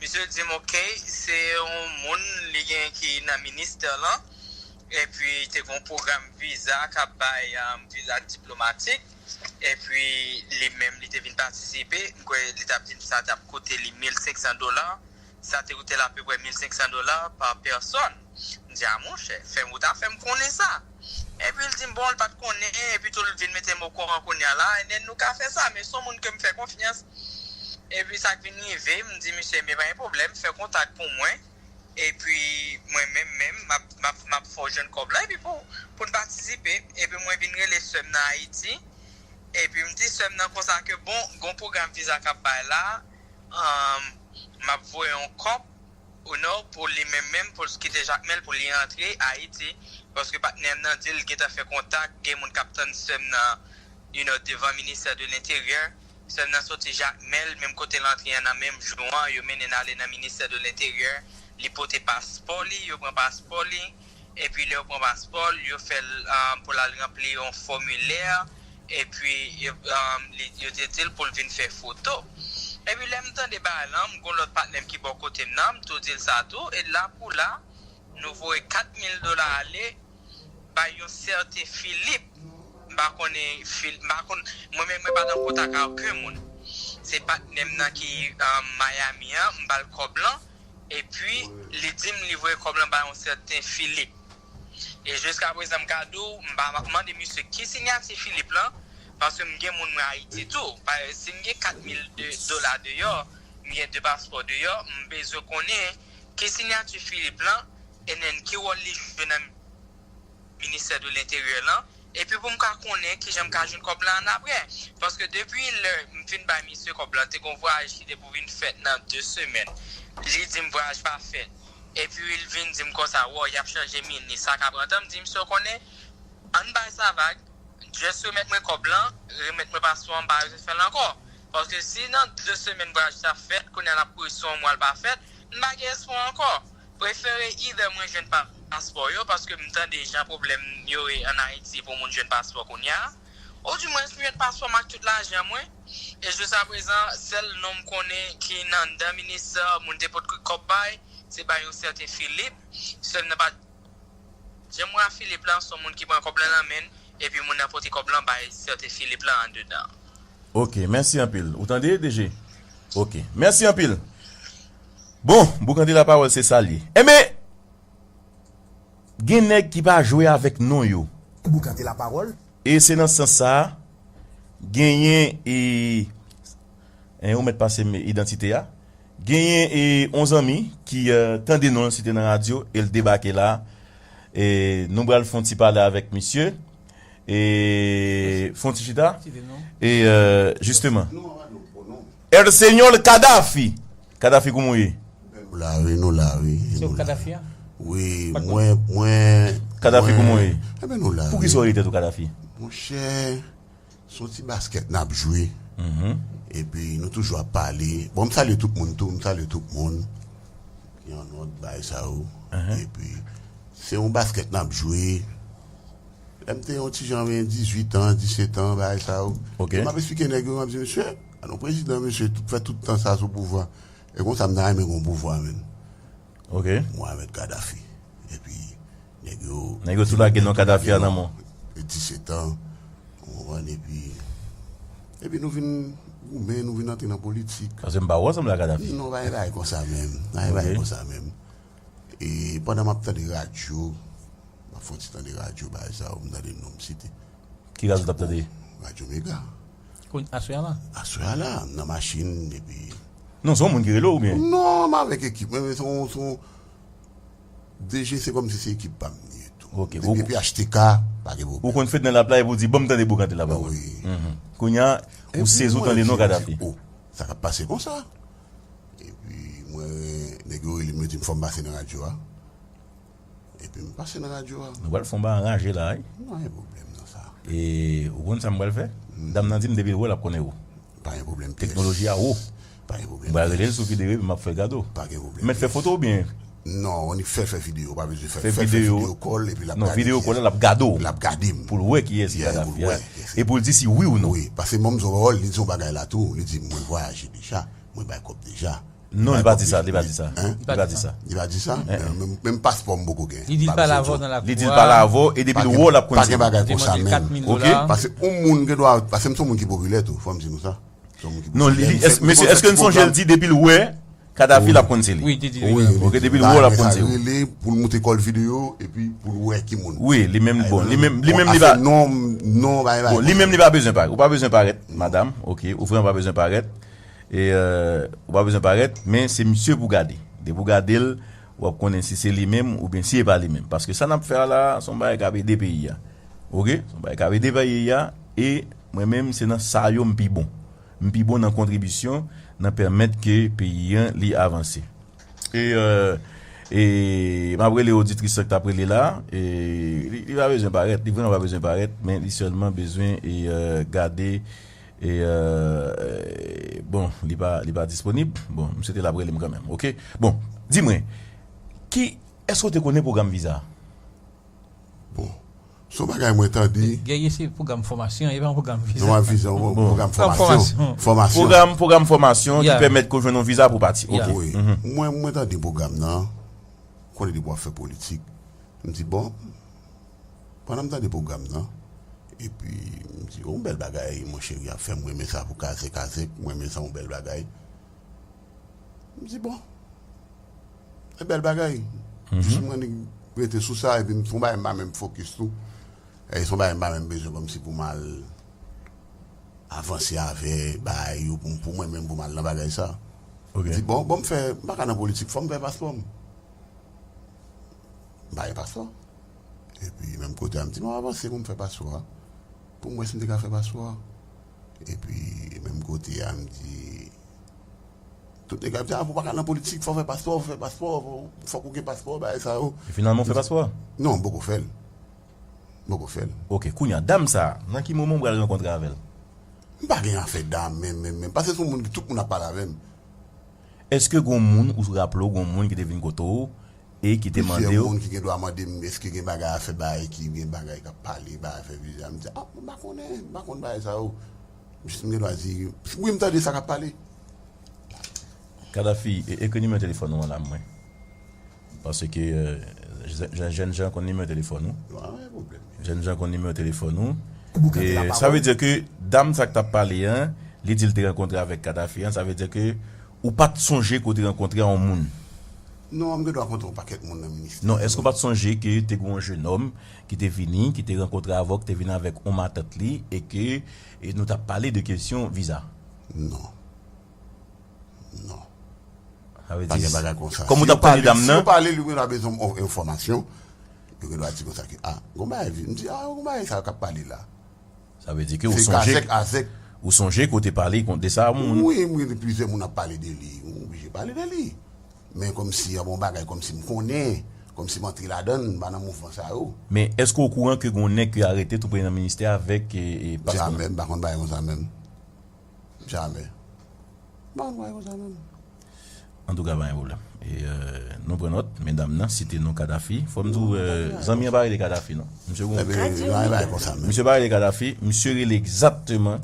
Misye di m, "Ok, se yon moun li gen ki nan ministè lan, epi te gon pwogram viza k ap bay, um, viza diplomatik, epi li menm li te vin patisipe, m kwè li t ap di m sa t ap koute li mil senk san dola, sa te koute l apeprè mil senk san dola pa pèsòn." M di, "A monchè, fè m, ou ta fè m konnen sa." Epi l di m, bon, l pa t konnen, epi tou l vin mete m okouran kounye a la, and then nou ka fè sa, men se yon moun ke m fè konfyans. Epi sa k vin rive, m di misye, "Men pa gen pwoblèm, fè kontak pou mwen." Epi mwen menm, menm, m ap, m ap, m ap fè w jwenn kòb la, epi pou, pou n patisipe. Epi mwen vin rele sè m nan Ayiti. Epi m di sè m nan konsa ke, bon, gon pwogram viza k ap bay la, um, m ap voye yon kòb, you know, pou li menm menm, pou l kite Jakmèl, pou li antre Ayiti. Paske patnè m nan di l gentan fè kontak, gen moun k ap tann sè m nan, you know, devan ministè de lenteryè. Sè m nan soti Jakmèl, menm kote l antre an nan menm jou an, yo mennen l ale nan ministè de lenteryè. Li pote paspò li, yo pran paspò li. Epi lè yo pran paspò l, yo fè l, um, pou l al ranpli yon fòmilè. Epi, yo, um, li, yo te di l pou l vin fè foto. Epi lè m tande bagay lan, m gon lòt patnè m ki bò kote m nan, m tou di l sa tou. E la pou la, nou voye kat mil dola ale bay yon sèten Filip. M pa konnen Fil-, m pa konn, mwen menm mwen pa t an kontak ak okenn moun. Se patnè m nan ki, um, Miami an, m ba l kòb lan. Epi, li di m li voye kòb lan bay yon sèten Filip. E jiska prezan, m ka di w, m pa, m ap mande misye ki siyati Filip lan, paske m gen moun mwen Ayiti tou. Pa, si m gen kat mil de, dola deyò, m gen de paspò deyò, m bezwen konnen ki siyati Filip lan, and then ki wòl li jwe nan ministè de lenteryè lan, epi pou m ka konnen kijan m ka jwenn kòb la annapre. Paske depi lè m fin bay misye kòb la, te gon vwayaj ki te pou vin fèt nan de semèn. Li di m vwayaj pa fèt. Epi l vin di m konsa, wow, y ap chanje minis, sa ka pran tan. M di misye, w konnen, ann bay sa vag, just remèt mwen kòb lan, remèt mwen paspò an, m pa bezwen fè l ankò. Paske si nan de semèn vwayaj sa fèt, kounye a n ap kouri sou yon mwa l pa fèt, m pa gen espwa ankò. Prefere either mwen jwenn pa-, paspò yo, paske m tande jan pwoblèm yo ye ann Ayiti pou moun jwenn paspò kounye a, Ou di mwens, m jwenn paspò m ak tout lajan mwen. E jiskaprezan, sèl non m konnen ki nan anndan minis, moun te pot kòb bay, se bay yon sèten Filip. Sèl nan pa Jan m wè a Filip la, se yon moun ki pran kòb la nan men l, epi moun nan pote kòb lan bay sèten Filip la andedan. Ok, mèsi anpil. Ou tande, D G? Ok, mèsi anpil. Bon, Boukante Lapawòl, se sa l ye. Enben, gen nèg ki pa jwe avèk non yo. Boukante Lapawòl. E se nan sans sa a, genyen e, en, ou mèt pase m idantite a. Genyen e, yon zanmi ki eh, tande non l site nan radyo e l debake la. E nou pral fè yon ti pale avèk misye. E fè yon ti chita. E eh, jisteman. El Señor Kadafi. Kadafi, kouman w ye? Nou la wi, nou la wi. Se ou Kadafi a? Wi, mwen, mwen. Kadafi, kouman w ye? Enben nou la wi. Poukisa w rele tèt ou Kadafi? Monchè, se yon ti baskèt n ap jwe. Epi nou toujou ap pale. Bon, m salye tout moun tou, m salye tout moun ki an nòt bay sa yo. Epi se yon baskèt n ap jwe. Lè m te yon ti jan, men dizuit an, disèt an, bagay sa yo. M ap eksplike nèg yo, m ap di, mesye, a nou prezidan, mesye, fè tout tan sa sou pouvwa. E konsa m ta renmen gen yon pouvwa, menm. Ok. Mohamed Kadhafi. Epi, nèg yo. Nèg yo tou lage non Kadhafi a nan men w. Disèt an. Ou konprann? Epi, epi nou vin goumen, nou vin antre nan politik. Paske m pa wè w sanble a Kadhafi. Non, pa yon bagay konsa menm. Pa yon bagay konsa menm. E pandan m ap tande radyo, m ap fè yon ti tande radyo, bagay sa yo, m tande non m site. Ki radyo w t ap tande? Radyo Mega. Kounye aswè a la? Aswè a la, m nan machin, epi. Non, se yon moun ki rele w oubyen? Non, m avèk ekip mwen, men se yon, se yon, D G se kòmsi se ekip pa m li ye tou. Ok. Depi epi H T K, pa gen pwoblèm. Ou konn Fednel ap la epi w di, ban m tande Boukante Lapawòl. Wi. Kounye a, ou sezi w tande non Kadhafi. Oh, sa k ap pase konsa? Epi mwen, nèg yo rele m, yo di m fò m pase nan radyo a. Epi m pase nan radyo a. Nou pral fè yon bagay anraje la wi. Pa gen pwoblèm nan sa. E ou konn sa m pral fè? Dam nan di m depi l wè w l ap konnen ou. Pa gen pwoblèm. Teknoloji a wo. Pa gen pwoblèm. M pral rele l sou videyo epi m ap fè l gade w. Pa gen pwoblèm. Mèt fè foto oubyen? Non, annik fè, fè videyo, pa bezwen fè. Fè videyo. Videyo call epi l ap Non, gade. Videyo call la, l ap gade w. L ap gade m. Pou l wè kiyès ki Yeah, Kadhafi pou l a. wè, yes. Epi w di si wi ou non. Wi, paske m ban m zòròl, li di yon bagay la tou, li di mwen vwayaje deja, mwen bay kòb deja. Non, li pa di sa, li pa di sa. Hein? Li pa di sa. Li pa di sa? Men, men, menm paspò m poko gen. Li di l pale avè w nan Li di l lakwa. pale avè w e depi l wè w l ap konn Pa gen se li. bagay Li te konsa mande l menm. kat mil Ok. dola. Paske yon moun gen dwa, paske m se yon moun ki popilè tou, fò m di nou sa. Se yon moun ki Non, li, popilè. li, es, mesye, èske n sonje l di depi l wè Kadhafi l ap konn se li? Wi, li di Wi, li. Ok, depi l wè w l ap konn se li. Rele pou l monte call videyo epi pou l wè ki moun. Wi, li menm bon, li menm li menm li pa Non, non, bay bay. Bon, li menm li pa bezwen parèt. Ou pa bezwen parèt, madanm. Ok, ou vrèman pa bezwen parèt. E euh, ou pa bezwen parèt, men se misye pou gade. Depi w gade l, w ap konnen si se li menm oubyen si e pa li menm. Paske sa n ap fè a la, se yon bagay k ap ede peyi a. Ok? Se yon bagay k ap ede peyi a. E mwen menm, se nan sa yo m pi bon. M pi bon nan kontribisyon, nan pèmèt ke peyi an li avanse. E euh, e m ap rele oditris lan k t ap rele la. E li, li pa bezwen parèt, li vrèman pa bezwen parèt, men li sèlman bezwen e euh, gade. E euh, bon, li pa, li pa disponib. Bon, m swete l ap rele m kanmenm. Ok? Bon, di mwen, ki, èske w te konnen pwogram viza a? Bon, se yon bagay mwen tande. Gèye se pwogram fòmasyon, e pa yon pwogram viza. Non, pa viza, yon pwogram Pwogram fòmasyon. fòmasyon. Fòmasyon. Pwogram, pwogram fòmasyon ki Yeah. pèmèt ke w jwenn yon viza pou pati. Ok. Yeah. Wi. Mwen, mwen tande pwogram nan, konnen depi w ap fè politik. M di, bon, pandan m tande pwogram nan, epi m di, yon bèl bagay, monchè, y ap fè, mwen renmen sa pou kazèk, kazèk, mwen renmen sa, yon bèl bagay. M di, bon, e bèl bagay. Jis mwen rete sou sa, epi m fè yon bagay m pa menm fokis tou. E se yon bagay m pa menm bezwen kòmsi pou m al avanse avè bagay yo, pou, pou mwen menm, pou m al nan bagay sa. Ok. M di, bon, bon, m fè, m pa ka nan politik, fò m fè paspò m. M pa gen paspò. Epi, menm kote a, m di, m ap avanse pou m fè paspò a. Pou m wè si m te ka fè paspò a. Epi, menm kote a, m di, tout nèg ap di, a, pou w pa ka nan politik, fò w fè paspò, fò w fè paspò, fò, fòk ou gen paspò, bagay sa yo. E finalman, w fè paspò a? Non, m poko fè l. M poko fè l. Ok, kounye a, dam sa a, nan ki moman w pral rankontre avè l? M pa gen afè dam, menm, menm, menm. Paske se yon moun ki tout moun ap pale avè m. Èske gon moun, ou raple w, gon moun ki te vin kote w, e ki te mande w. Plizyè moun ki gen dwa mande m èske gen bagay a fè bagay ki gen bagay k ap pale, bagay fè viza. M di, ah, m pa konnen, m pa konn bagay sa yo. Jis m gen dwa di, wi, m tande sa k ap pale. Kadafi, e- ekri nimewo telefòn ou an la mwen. Paske euh, jèn jan konn nimewo telefòn ou. Jèn jan konn nimewo telefòn ou. E sa vle di ke dam sa k t ap pale an, li di l te rankontre avèk Kadafi an, sa vle di ke ou pa t sonje ke w te rankontre a yon moun. Non, m gen dwa rankontre yon pakèt moun nan ministè. Non, èske w pa t sonje ke te gen yon jennòm ki te vini, ki te rankontre avè w, ki te vini avèk yon matant li, e ke e nou t ap pale de kesyon viza? Non. Non. Sa vle di, pa gen bagay konsa. Kòm ou t ap tande dam nan? Si yo pale, li gen dwa bezwen yon enfòmasyon. Yo gen dwa di konsa ke, ah, gon bagay vi-, m di, ah, gon bagay sa yo k ap pale la. Sa vle di ke ou sonje, ou sonje ke w te pale kont de sa moun. Wi, m gen plizyè moun ap pale de li. M oblije pale de li. Men kòmsi, ah, bon bagay, kòmsi m konnen, kòmsi m antre ladan l, m pa nan mouvman sa yo. Men èske w okouran ke gon nèg ki arete tou premye nan ministè avèk e, e paspò? Jamè, m pa konn bagay konsa menm. Jamè. M pa konn bagay konsa menm. Antouka, pa gen pwoblèm. E, euh, nou pran nòt, medam nan site non Kadafi. Fò m di w, euh, zanmi an pa rele Kadafi, non. Misye gon, misye pa rele Kadafi, misye rele egzakteman,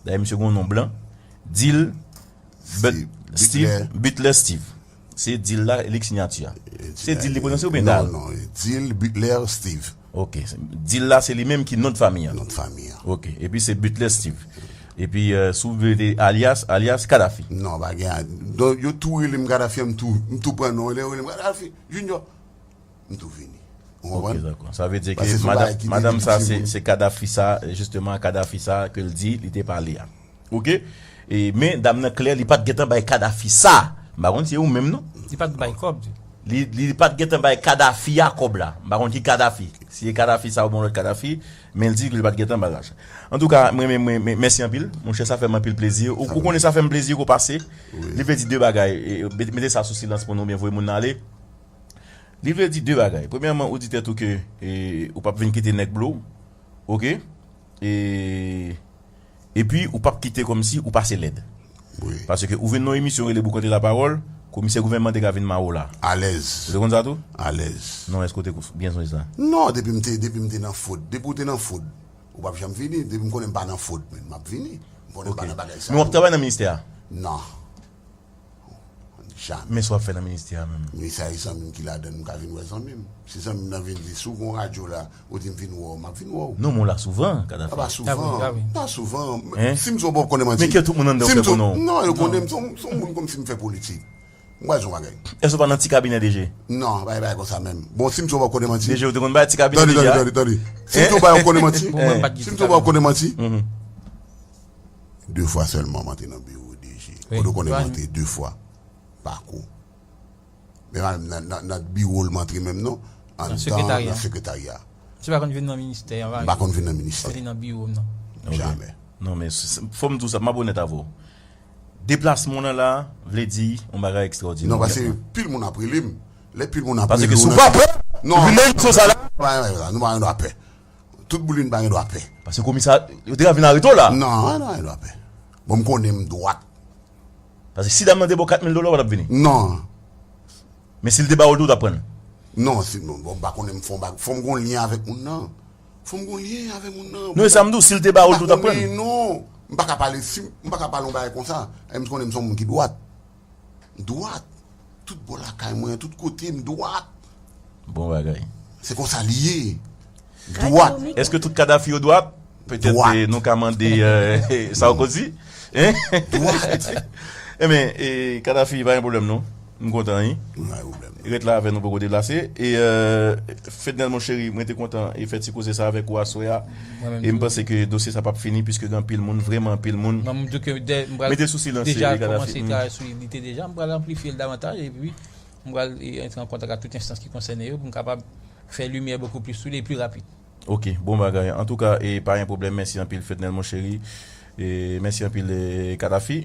dayè misye gon non blan, Dil But-, Steve, Butler Steve. Se Dil la, li k sinyati a. Se Dil li pwononse oubyen Dal? Non, non, Dil Butler Steve. Ok. Dil la, se li menm ki non de fanmi an. Non de fanmi an. Ok. Epi se Butler Steve. Epi, euh, si w vle te alyas, alyas Kadafi. Non, pa gen a-, donk, yo tou rele m Kadafi, m tou, m tou pran non, lè yo rele m Kadafi, Junior, m tou vini. Ou konprann? Ok, dakò. Sa vle di ke madanm sa, se, se Kadafi sa, jisteman, Kadafi sa ke l di, li te pale a. Ok? E, men dam nan klè, li pa t gentan bay Kadafi sa. M pa konn si se ou menm, non. Li pa t bay kòb. Li, li pa t gentan bay Kadafi a kòb la. M pa konn ki Kadafi. Si se Kadafi sa oubyen yon lòt Kadafi, men l di li pa t gentan bay lajan. Antouka, mwen, mwen, mwen, mwen, mèsi anpil. Monchè, sa fè m anpil plezi. Ou, ou konnen sa fè m plezi ke w pase. Li vle di de bagay. E, e, met-, mete sa sou silans pou nou, oubyen voye moun nan ale. Li vle di de bagay. Premyèman, ou di tèt ou ke, e, ou p ap vin kite nèg blo w. Ok? E, epi, ou p ap kite kòmsi ou pase lèd. Wi. Paske ou vin nan yon emisyon rele Boukante Lapawòl, komisè gouvènman te ka vin mare w la. Alèz. Ou te konn sa tou? Alèz. Non, èske w te kou-, byen sonje sa? Non, depi m te, depi m te nan fwod. Depi w te nan fwod, ou p ap janm vini. Depi m konnen m pa nan fwod, men m ap vini. M konnen m pa nan bagay sa yo. Men w ap travay nan ministè a? Non. Jamè. Men sa w ap fè nan ministè a menm? Ministè a, e zanmi m ki ladan l, m ka vin wè zanmi m. Si zanmi m nan vin di, si w gen yon radyo la, ou di m vin wè w, m ap vin wè w. Non, men w la souvan, Kadafi. A, pa souvan. Pa souvan. Si m di w, w p ap konnen manti. Men ke tout moun anndan w fè konnen w. Non, yo konnen m, se yon, se yon moun kòmsi m fè politik. M pral di w yon bagay. Èske w pa nan ti kabinè DG? Non, pa gen bagay konsa menm. Bon, si m di w, w p ap konnen manti. DG, ou te konn bay ti kabinè DG a? Tande, tande, tande, tande. Si m di w, w p ap konnen manti. Si m di w, w p ap konnen manti. De fwa sèlman m antre nan biwo DG. Kote w konnen m antre de fwa? Pako. Men pa menm nan, nan, nan biwo l m antre menm non. Anndan nan sekretarya. Nan sekretarya. Misye pa konn vin nan ministè an, pa. M pa konn vin nan ministè. Vin nan biwo m non. Ok. Jamè. Non, men s-, s-, fò m di w sa, m ap onèt avè w. Deplasman w nan la, vle di yon bagay ekstraòdinè. Non, paske pil moun ap rele m. Lè pil moun ap rele w nan. Paske si w pa pè, non, ou vin nan emisyon sa la. Nou pa gen dwa pè. Tout boulin pa gen dwa pè. Paske komisè, yo te ka vin arete w la. Non, non, pa gen dwa pè. Bon, m konnen m dwat. Paske si dam nan te ba w kat mil dola, w pa t ap vini. Non. Men si l te ba w l tou, w t ap pran l. Non, si, non, bon, m pa konnen, m fò, fò m gon lyen avèk moun nan. Fò m gon lyen avèk moun nan. Non, e sa m di w, si l te ba w l tou, w t ap pran l. Non, m pa ka pale, si, m pa ka pale yon bagay konsa. E m konnen m se yon moun ki dwat. M dwat. Tout bò lakay mwen, tout kote m dwat. Bon bagay. Se konsa li ye. Dwat. Èske tout Kadafi yo dwat? Petèt, eh, nou ka mande, eh, Sarkozy. Hein? Dwat. Enben, eh, Kadafi, pa gen pwoblèm non. M kontan, wi. Pa gen pwoblèm. Ret la avè nou, poko deplase. E, eh, Fednel, mon chéri, mwen te kontan e fè ti koze sa avèk ou aswè a. E m panse ke dosye sa p ap fini, piske gen anpil moun, vrèman anpil moun. Mete sou silans, deja Kadafi. Kòmanse travay sou li deja. M pral anplifye l davantaj, epi m pral, eh, antre an kontak ak tout enstans ki konsène yo pou m kapab fè limyè bokou plis sou li e pli rapid. Ok, bon bagay. Antouka, e pa gen pwoblèm. Mèsi anpil, Fednel, mon chéri. E mèsi anpil, eh, Kadafi.